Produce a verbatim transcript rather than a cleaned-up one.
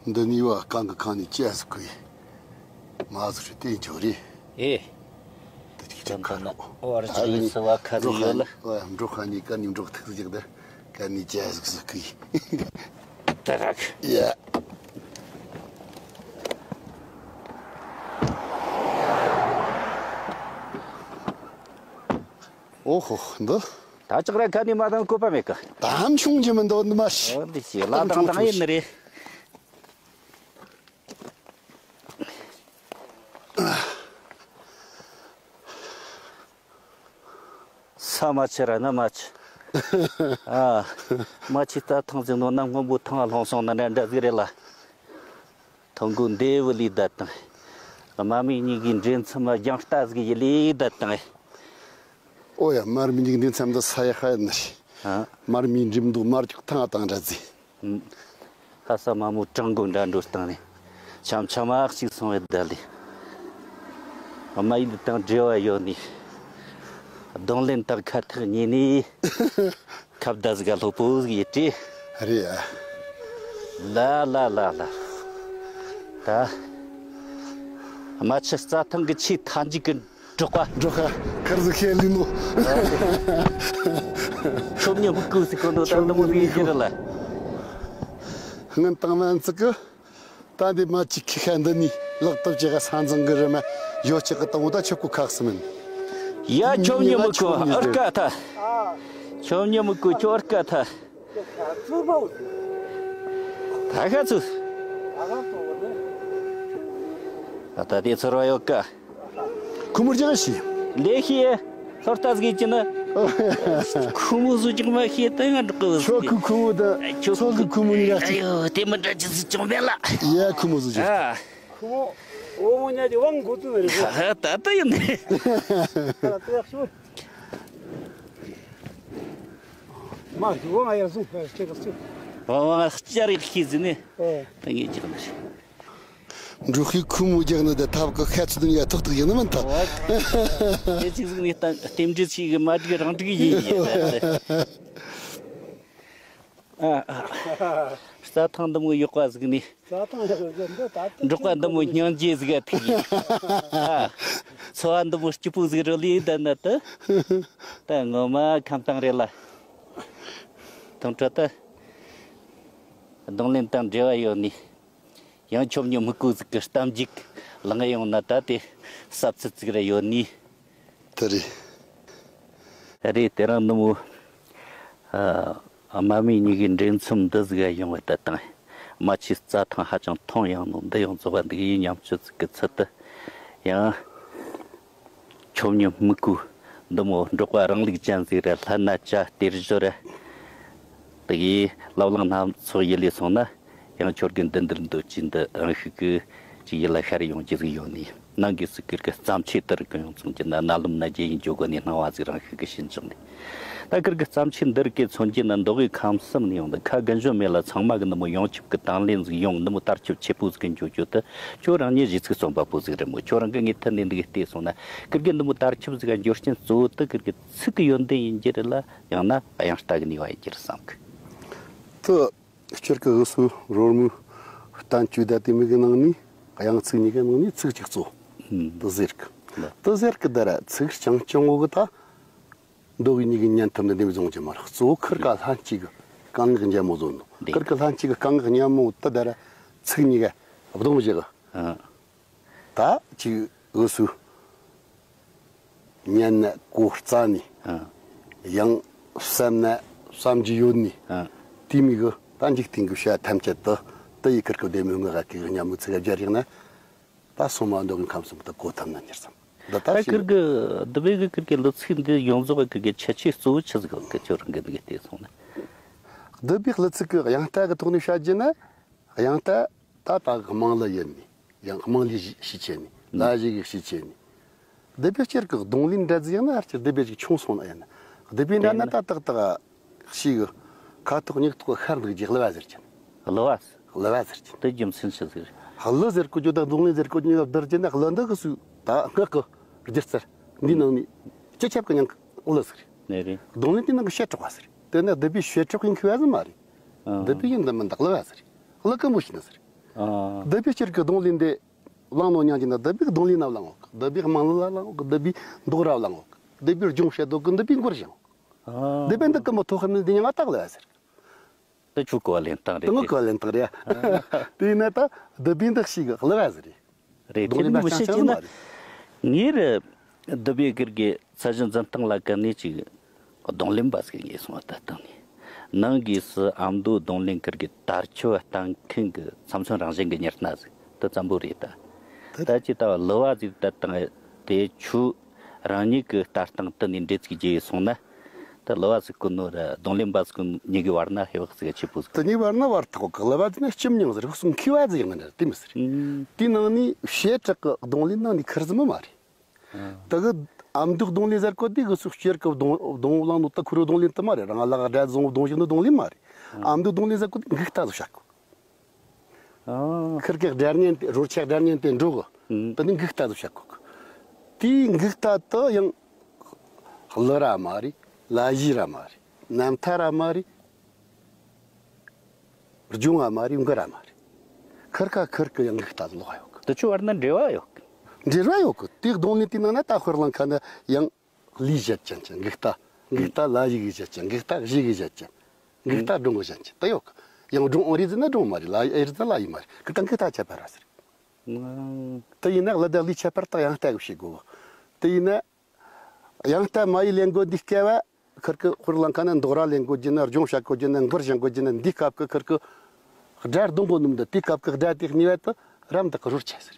འདི་ནི་བ་གང་གི་ཁང་ནས་ཅི་ཟིག་གི་མ་ཟིག་རེད་དེ་འཇོག་རེད། ཨེ། དེ་ཅིག་ཅིག་ཁ་རོག་བར་ཅིག་ཡིན་སི་བ་ཁ་ཟིག་ཡོད་ལ། འགྲོ་ཁ་ནས་ཀ་ནས་འགྲོ་ཐུག་ཟིག་དེ་ཀ་ནས་ཅི་ཟིག་ཟིག་གི། ད་རག་ཡ། ཨོ་ཧོ་འདི། ད་ཅག་ར་ཁ་ནས་མ་དང་བཀོད་པ་མེད་ཀི། དམ་ཆུང་གི་མི་འདོད་ནི་མ་ཤི། འདི་ཞིག་ལ་དང་དང་ཡིན་ནི་རེད། ས་མ་ཆི་ར་ན་མ་ཆི། ཨ། མ་ཆི་ད་ཐང་ཟིག་ནོ་ན་སྔོན་པོ་ཐང་ལྷུང་སོང་ན་འདྲ་འདྲ་ཟིག་རེད་ལ། ཐང་གོ་འདེ་བུ་ལི་ད་དང་། མ་མི་གཉིས་ཀྱི་འདྲེན་མཚམས་རྒྱང་ལྟ་ཟིག་ཡི་ལི་ད་དང་། ཨོ་ཡ་མར་མི་གཉིས་ཀྱི་འདྲེན་མཚམས་འདི་ས་ཡ་ཧ་ཡ་ནི་རེད། ཨ། མར་མི་འགྲིམ་འདུག་མར་ཅིག་ཐང་དང་འདྲ་ཟིག་ཧ་ས་མ་མོ་བྲང་གོ་འདྲ་འགྲོ་སྟངས་ནས། འཆམ་འཆམ་ཨག་ཅིག་སོང་བའི་བརྡ་ལས། རྨ་ཡུལ་དང་འབྲེལ་བ་ཡོད་ནི། རྡུང་ལེན་དང་ཁ་ཐག་ཉེ་ནི། ཁ་བརྡ་ཟིག་ག་ལྷོད་པོ་ཟིག་ཡེ་དྲི། རེད་ཨ། ལ་ལ་ལ་ལ། ད། རྨ་ཆུ་རྩྭ་ཐང་གི་ཆེས་མཐའ་མཇུག་གི་འབྲོག་པ། འབྲོག་པ་ཁར་ཟིག་ཁས་ལེན་ནོ། ཆོ་མཉམ་བུ་ཀུ་ཟིག་གོ་ནོ་དང་དུ་མོ་ཟིག་ཡིན་ར་ལ། སྔོན་དང་མན་ཚིག་གི། ད་འདི་མ་ཅིག་ཁི་ཁ་འདི་ནི་ལག་ཏུ་ཅེ་ག་ས་འཛིང་གི་རི་མ་ཡོ་ཅེ་གི་དང་བོ་ད་ཆོ་གུ་ཁག་སི་མིན། ཡ་ཆོ་མཉམ་བུ་ཀུ་ཨར་ཀ་ཐ། ཆོ་མཉམ་བུ་ཀུ་ཆོ་ཨར་ཀ་ཐ། ད་ཁ་ཚུ། ད་དེ་ཚོར་བ་ཡོད་ཀ། ཁུ་མུར་ཅག་ཤི། ལེ་ཤི། ཚོར་ལྟ་ཟིག་ཅི་ན། ཁུ་མུ་ཟུ་ཅིག་མ་ཤེས་ཏེ་ང་འགྲོ་གི། ཆོ་ཁུ་ཁུ་མུ་ད། ཆོ་ཁུ་ཁུ་མུ་ནི་ར་ཅི། ཨ་ཡོ་དེ་མི་འདྲ་ཅི་ཟིག་ཅོང་བེ་ལ། ཡ་ཁུ་མུ་ཟུ་ཅིག་ཨ། ཁུ་མུ། འོ་མོ་ཉ་ཅི་ཝང་གོ་ཏུ་ནི་རེད། ད་ད་ཡིན་ནི། ད་ད་ཡག་ཤོ། མ་ཤི་ཝང་ཡར་སོང་ཕར་ཅེ་ག་སུ། ཝང་ཝང་ཅ་རིག་ཤི་ཟིན་ནི། ཨེ། ད་ངས་ཅི་ག་ནི་རེད། འབྲོག་ཁའི་ཁུ་མོ་རྒྱག་ནི་དེ་ཐབ་ཀི་ཁ་ཚུད་ནི་ཡ་ཐོག་ཐུག་ཡིན་ནི་མིན་ཐབ། དེ་ཅིག་ཟིག་ནི་ལྟ་རྟེན་འབྲེལ་ཆེ་གི་མ་འགྲིག་རང་འགྲིག་ཡིན་ཡིན། ཨ་ཨ། རྩྭ་ཐང་འདི་མོ་ཡོག་པ་ཟིག་ནི། རྩྭ་ཐང་ཡོག་ཟིག་འདི་ད་ལྟ་འབྲོག་པ་འདི་མོ་སྙིང་རྗེ་ཟིག་ཐུག་ཡིན། ཨ། འཚོ་བ་འདི་མོ་སྐྱིད་པོ་ཟིག་རོལ་ཡིན་ད་ན་ད། ད་ངོ་མ་ཁམས་དང་རེད་ལ། དང་ཁྲོ་ད། རྡུང་ལེན་དང་འབྲེལ་བ་ཡོད་ནི། ཡང་ཆོ་མཉམ་བུ་ཀུ་ཟིག་གི་གཏམ་རྒྱུད་ལངས་ཡོང་ན་ད་དེ་ཟབ་ཚད་ཅིག་ར་ཡོད་ནི། དེ་རེད། རེད་དེ་རིང་ནུ་མོ། ཨ། རྨ་མི་གཉིས་ཀྱི་འདྲེན་མཚམས་འདི་ཟིག་ག་ཡོང་བ་ད་དང་། རྨ་ཆུའི་རྩྭ་ཐང་ཧ་ཅང་མཐོང་ཡང་ནོ་འདི་ཡོངས་རྫོགས་པ་འདི་གི་ཉམས་བཅོས་ཟིག་གི་ཚུལ་དུ། ཡང་། ཆོ་མཉམ་བུ་ཀུ་འདི་མོ་འབྲོག་པ་རང་ལུགས་ཅན་ཟིག་ར་ལྷ་ན་ཅ་གཏེར་བཞི་ར། དེ་གིས་བླ་བླང་སྣ་ཚོགས་ཡི་ལས་སོང་ན། ཡང་ཁྱོད་ཀྱི་འདི་འདིར་འདོད་ཀྱི་འདི་རང་ཤུགས་ཀྱི་ཅིག་ཡིད་ལ་ཤར་ཡོང་རྒྱུ་ཟིག་ཡོད་ནི། ནང་གི་སུ་ཀིར་གི་བརྩམས་ཆོས་དེར་གི་ཡོང་མཚུངས་ཀྱི་ན་ན་ལུམ་ན་རྒྱལ་ཡིན་འཇོག་གོ་ནི་སྣང་བ་ཟིག་རང་ཤུགས་ཀྱི་ཕྱིན་ཆགས་ནི། ད་ཀིར་གི་བརྩམས་ཆོས་འདིར་གི་མཚོན་གྱི་ན་མདོ་གི་ཁམས་གསུམ་ནི་ཡོང་འདི་ཁ་རྒན་གཞོན་མེད་ལ་ཚང་མ་གི་ནི་མོ་ཡོངས་ཁྱབ་གི་དང་ལེན་ཟིག་ཡོང་ནི་མོ་དར་ཁྱབ་ཆེ་པོ་ཟིག་གི་འཇོག་རྒྱུ་དེ་ཁྱོད་རང་ཉིད་གཞི་ཚིག་རྩོམ་པ་པོ་ཟིག་རེད་མོ། ཁྱོད་རང་གི་ངའི་ཐད་ནས་འདི་གི་བལྟས་སོང་ན་ཀིར་གི་ནི་མོ་དར་ཁྱབ་ཟིག་ག་འབྱོར་རྐྱེན་གཙོ་བོ་དེ་ཀིར་གི་ཚིག་གི་ཡོན་ཏན་ཡིན་རྒྱུ་རེད་ལ། ཡང་ན་དབྱངས་རྟ་གི་ནུས་པ་ཡིན་རྒྱུ་རེད་བསམ་གི། དེ་སྤྱིར་གི་འུ་སུ་རོལ་མོའི་བསྟན་བཅོས་ད་དེ་མོ་གི་ནང་ནས་དབྱངས་ཚིག་གཉིས་ཀའི་ནང་ནས་ཚིག་གཅིག་གཙོ་བོ་དེ་ཟེར་གི། དེ་ཟེར་གི་ད་ར་ཚིག་རྐྱང་རྐྱང་བོ་གི་ད་མདོ་གི་གཉིས་ཀྱི་ཉན་ཐབས་ནི་དེ་མོ་བཟུང་རྒྱུ་མ་རེད། གཙོ་བོ་ཁིར་ཀ་ལྷན་སྐྱེས་གི་རྐང་ངག་འཇམ་མོ་བཟོ་ནོ། ཁིར་ཀ་ལྷན་སྐྱེས་གི་རྐང་ངག་འཇམ་མོ་དེ་ད་ར་ཚིག་གཉིས་ཀ་བསྡོམས་བྱས་གི། ད་ཅིག་འུ་སུ་ཉན་ན་གོ་རྩ་ནས། ཨ། ཡང་བསམ་ན་བསམ་རྒྱུ་ཡོད་ནས། ཨ། དེ་མི་གི་ད་འཇིག་རྟེན་གི་བྱ་ཐམས་ཅད་དུ་དེ་ཡི་ཁིར་གི་བདེ་མོའི་ངག་གི་ཉམས་མོ་ཚིག་ག་སྦྱར་ཡང་ན། ད་སོ་མ་མདོ་གི་ཁམས་གསུམ་དུ་གོ་ཐུབ་ན་འགྱུར་བསམ། འདི་ད་ད་ཁིར་གི་འདི་བས་གི་ཁིར་གི་གླུ་ཚིག་འདི་ཡོངས་རྫོགས་གི་གི་ཁྱད་ཆོས་གཙོ་བོ་ཆི་ཟིག་གི་ཁྱོད་རང་གི་འདི་གི་བལྟས་སོང་ན། འདི་བས་གླུ་ཚིག་གི་དབྱངས་རྟ་གི་ཐོག་ནས་བཤད་རྒྱུ་ན། དབྱངས་རྟ་ད་ད་གི་དམངས་གླུ་ཡིན་ནི། ཡང་དམངས་གླུའི་གཞི་གཞི་བྱས་ནས། ལ་གཞས་ཀྱི་གཞི་བྱས་ནས། སྡེ་པའི་སྤྱིར་གྱི་རྡུང་ལེན་འདྲ་ཟིག་ཡང་ན་ཨ་ཅེ་སྡེ་པའི་ཅིག་ཆུང་སོང་ན་ཡང་ན། སྡེ་པའི་འདྲ་ན་ད་ཏག་ཏག་ཤི་གི་ཁ་ཐོག་མིག་ཐོག་ཤར་འདུག་ཅིག་གླུ་བ་ཟེར་གྱིན། གླུ་བ། གླུ་བ་ཟེར་གྱིན། དེ་རྒྱུ་མཚན་ཆི་ཟིག་རེད། གླུ་ཟེར་གོ་རྒྱུ་དང་རྡུང་ལེན་ཟེར་གོ་རྒྱུ་བསྡུར་གྱིན་ན་གླུ་འདི་གི་སུ་ད་སྔགས་ཀྱི་སྒྱུ་རྩལ་འདི་ནང་ནས་སྤྱི་ཁྱབ་ཀྱི་ཉང་གི་གླུ་ཟིག་རེད། ནས་རེད། རྡུང་ལེན་དེ་ནང་གི་བྱེ་བྲག་པ་ཟིག་རེད། དེ་ནས་སྡེ་པའི་བྱེ་བྲག་ཡིན་ཁུ་བ་ཟིག་མ་རེད། ཨང་། སྡེ་པའི་ཡིན་འདི་མིན་ད་གླུ་བ་ཟིག་རེད། གླུ་ཀུན་པོ་ཞིག་ནི་ཟིག་རེད། ཨ། ལྡུམ་བུའི་སྐྱེ་རྒུ་གི་རྡུང་ལེན་དེ་བླངས་ནོ་མྱང་རྒྱུ་ན་ལྡུམ་བུའི་རྡུང་ལེན་ན་བླངས་འོག་ལྡུམ་བུའི་དམངས་ལ་བླངས་འོག་ལྡུམ་བུའི་མདོག་ར་བླངས་འོག་ལྡུམ་བུའི་ལྗོངས་བཤད་འོག་ལྡུམ་བུའི་མགུར་བཞེངས་འོག་ལྡུམ་བུའི་འདི་ཀུན་མོ་ཐོག་ཁ་མི་འདི་ཉང་ང་བཏགས་ལ་ཟེར། དེ་ཆུ་གོ་བ་ལེན་སྟངས་རེད་དེ། དེ་ངོ་གོ་བ་ལེན་སྟངས་རེད། དེ་ཡིན་ན་ད་ལྡུམ་བུའི་འདི་ཞིག་གི་ལ་བ་ཟེར་རེད། རེད། དེ་ནི་མི་ཤེས་ཀྱི་ན། ངའི་རེད། ལྡུམ་བུའི་སྒེར་གྱི་ས་གཞི་འཛིན་སྟངས་ལ་ག་ནས་ཅིག་རྡུང་ལེན་པ་ཟིག་ངེས་སོང་བ་ད་བཏང་ནས། ནང་གི་སུ་ཨ་མདོའི་རྡུང་ལེན་སྒེར་གྱི་དར་ཆུ་བ་བཏང་མཁན་གྱི་ཚམ་ཚོན་རང་བཞིན་གྱི་ཉེར་སྣ་ཟིག་དེ་ཙམ་པོ་རེད་ད། ད་ཅི་ལྟ་བ་ལུ་བ་ཟིག་ད་བཏང་དེ་ཆུ་རང་ཉིད་ཀྱི་ལྟ་སྟངས་དེ་ནས་འདྲེས་ཚིག་རྒྱས་སོང་ན། ད་ལུ་བ་ཟིག་གི་ནོ་ར་རྡུང་ལེན་པ་ཟིག་གི་གཉིས་ཀྱི་བར་ན་ཧེ་བག་ཟིག་ཆེ་པོ་ཟིག་དེ་གཉིས་བར་ན་བར་ཐག་གི་ལུ་བ་དེ་ནི་སྐྱིམ་མྱང་ཟེར་ཧུ་སུང་ཁི་བ་ཟིག་ཡང་ན་དེ་མི་ཟེར། ཨུམ། དེའི་ནང་ནས་བྱེ་བྲག་གི་རྡུང་ལེན་ནང་ནས་ཁིར་ཟི་མོ་མ་རེད། ཨ། དེ་གི་ཨ་མདོའི་རྡུང་ལེན་ཟེར་གོ་དེ་གི་སུ་སྐྱེ་རྒུ་གི་རྡུང་རྡུང་བླངས་ནོ་ད་ཁུ་རུ་རྡུང་ལེན་དེ་མ་རེད། རང་ལག་སྒྲ་བཟུང་རྡུང་བཞིན་ནི་རྡུང་ལེན་མ་རེད། ཨ། ཨ་མདོའི་རྡུང་ལེན་ཟེར་གོ་དེ་འགུག་རྟ་ཟིག་བྱ་གོ། ཨ། ཁིར་གི་སྒྲ་སྙན་དེ་རོལ་ཆ་སྒྲ་སྙན་དེ་འགྲོ་གི། ཨུམ། དེ་ནི་འགུག་རྟ་ཟིག་བྱ་གོ་གི། དེའི་འགུག་རྟ་དེ་ཡང་ལུ་ར་མ་རེད། ལ་གཞས་ར་མ་རེད། རྣམ་ཐར་ར་མ་རེད། ལྗོངས་ང་མ་རེད། མགུར་ར་མ་རེད། ཁིར་ཀ་ཁིར་གི་ཡང་འགུག་རྟ་ལོག་ཡོད་གི། དེ་ཆུ་བར་ན་འབྲེལ་བ་ཡོད་གི། འབྲེལ་བ་ཡོད་གི། དེ་རྡུང་ལེན་དེ་ནང་ན་ད་དཔེར་ལ་མཁན་ནི་ཡང་ལུས་བཞད་ཅན་གྱི་འགུག་རྟ། འགུག་རྟ་ལ་ཡི་གི་བཞད་ཅན། འགུག་རྟ་གཞས་གི་བཞད་ཅན། འགུག་རྟ་སྒྲུང་གི་བཞད་ཅན་དེ་ཡོད་གི། ཡང་སྒྲུང་ཨོ་རི་ཟེར་ན་སྒྲུང་མ་རེད། ལ་ཨེ་རི་ཟེར་ན་ལ་ཡི་མ་རེད། ཁིར་ཀ་འགུག་རྟ་ཁྱད་པར་ར་ཟེར། ཨང་། དེ་ཡིན་ན་ལ་ད་ལུས་ཁྱད་པར་དག་ཡང་ལྟ་གི་བྱེད་དགོས་གི། དེ་ཡིན་ན། ཡང་ལྟ་མ་ཡི་ལེན་དགོས་འདི་སྐལ་བ། ཁིར་ཀི་ཧུར་ལང་ཁ་ན་མདོག་ར་ལེན་དགོས་རྒྱུ་ན། ལྗོངས་བཤད་དགོས་རྒྱུ་ན། མགུར་བཞེངས་དགོས་རྒྱུ་ན། འདི་སྐབས་ཀི་ཁིར་ཀི་སྒྲ་རྡུང་དགོས་ནོ་འདི། དེ་སྐབས་ཀི་སྒྲ་དེ་གཉིས་བ་དུ་རམ་དག་གི་རོལ་ཆ་ཟེར།